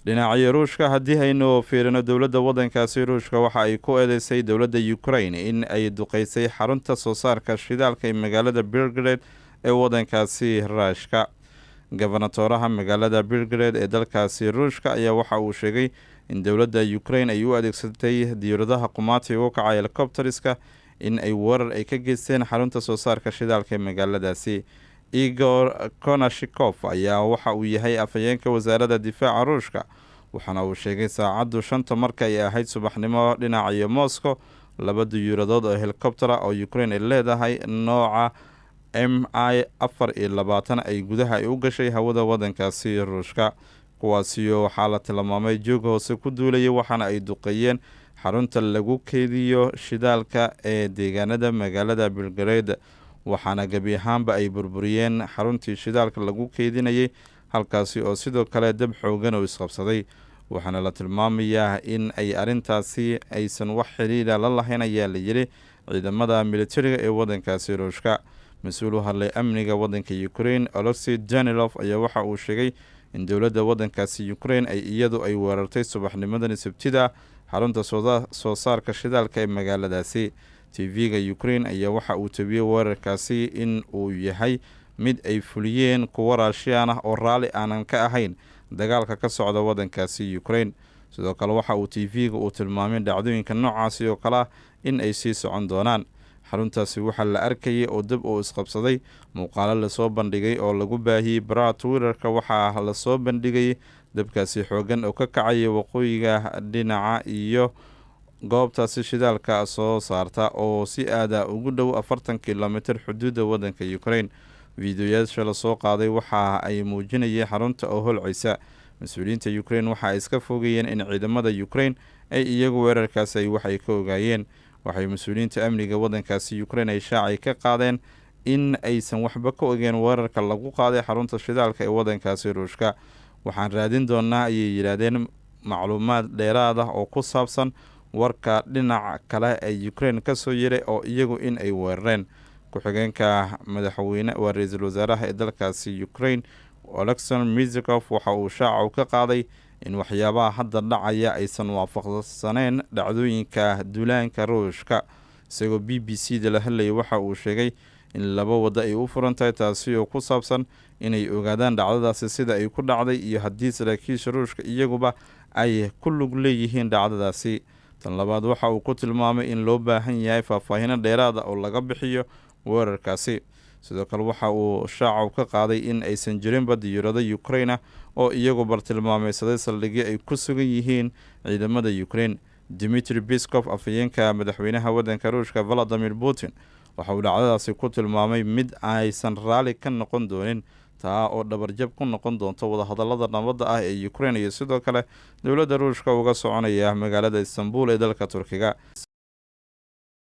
Dhinacyo Ruushka haddii aynu fiirino, dowladda wadankaasi Ruushka waxa ay ku eedeysay dowladda Ukraine in ay duqeysay xarunta soo saarka shidaalka ee magaalada Belgorod ee wadankaasi Ruushka. Gobernatoraha magaalada Belgorod ee dalkaasi Ruushka ayaa waxa uu sheegay in dowladda Ukraine ay u adeegsatay diyaaradaha qumaatiga uga kacay, helicopteriska, in ay weerar ay ka geysteen xarunta soo saarka shidaalka ee magaaladaasi. Igor Konashenkov ayaa waxa uu yahay afhayeenka wasaaradda difaaca Ruushka, waxaana uu sheegay saacaddu 5ta marka ay ahayd subaxnimo dhinaciyo Moscow, laba diyuuradood oo helicoptera oo Ukraine ay leedahay, nooca Mi 24, ay gudaha ay u gashay hawada wadankaasi Ruushka, kuwaasiyo waxaa la tilmaamay joog hoose ku duulayay, waxaana ay duqeeyeen xarunta lagu keydiyo shidaalka ee deegaanada magaalada Belgorod, waxaana gebi ahaanba ay burburiyeen xaruntii shidaalka lagu keydinayay, halkaasi oo sidoo kale dab xoogan oo isqabsaday. Waxaana la tilmaamayaa in ay arrintaasi aysan wax xiriira la lahayn, ayaa la yidhi, ciidamada militariga ee wadankaasi Ruushka. Mas-uul u hadlay amniga wadanka Ukraine, Oleksiy Danilov, ayaa waxa uu sheegay in dowladda wadankaasi Ukraine ay iyadu ay weerartay subaxnimadani Sabtida xarunta soo saarka shidaalka ee magaaladaasi. TV-ga Ukraine ayaa waxa uu tabiyey weerarkaasi in uu yahay mid ay fuliyeen kuwo Raashiyaan ah oo raalli aanan ka ahayn dagaalka ka socda wadankaasi Ukraine. Sidoo kale waxa uu TV-ga uu tilmaamay dhacdooyinka noocaasi oo kale ah in ay sii socon doonaan. Xaruntaasi waxaa la arkayay oo dab oo isqabsaday. Muuqaalo lasoo bandhigay oo lagu baahiyey baraha Twitterka waxaa lasoo bandhigayay dabkaasi xoogan oo ka kacaya waqooyiga dhinaca iyo goobtaasi shidaalka soo saarta, oo si aada ugu dhow 40 kilomitir xuduudda wadanka Ukraine. Fiidiyoyaasha lasoo qaaday waxa ay muujinayeen xarunta oo holcaysa. Mas-uuliyiinta Ukraine waxa ay iska fogeeyeen in ciidamada Ukraine ay iyagu weerarkaasi ay waxay ka ogaayeen. Waxay mas-uuliyiinta amniga wadankaasi Ukraine ay shaacay ka qaadeen in aysan waxba ka ogeen weerarka lagu qaaday xarunta shidaalka ee wadankaasi Ruushka. "Waxaan raadin doonaa," ayay yidhaahdeen, "macluumaad dheeraad ah oo ku saabsan warka dhinaca kale ee Ukraine kasoo yiray oo iyagu in ay weerareen." Ku-xigeenka madaxweyne waa ra-iisul wasaaraha ee dalkaasi Ukraine, Alexander Mizikov, waxa uu shaaca ka qaaday in waxyaabaha hadda dhacaya aysan waafaqsaneyn dhacdooyinka duulaanka Ruushka. Isagoo BBC da la hadlayay waxa uu sheegay in laba waddo ay u furan tahay, taasi oo ku saabsan inay ogaadaan dhacdadaasi sida ay ku dhacday iyo haddii saraakiisha Ruushka iyaguba ay ku lug leeyihiin dhacdadaasi. Tan labaad waxa uu ku tilmaamay in loo baahan yahay faahfaahino dheeraada oo laga bixiyo weerarkaasi. Sidoo kale waxa uu shaaca ka qaaday in aysan jirinba diyuurado Ukraine oo iyagu bartilmaameysaday saldhigyo ay ku sugan yihiin ciidamada Ukraine. Dmitri Peskov, afhayeenka madaxweynaha wadanka Ruushka Valadimir Putin, waxa uu dhacdadaasi ku tilmaamay mid aysan raali ka noqon doonin, taa oo dhabarjab ku noqon doonto wadahadalada nabadda ah ee Ukraine iyo sidoo kale dowladda Ruushka uga soconaya magaalada Istanbul ee dalka Turkiga.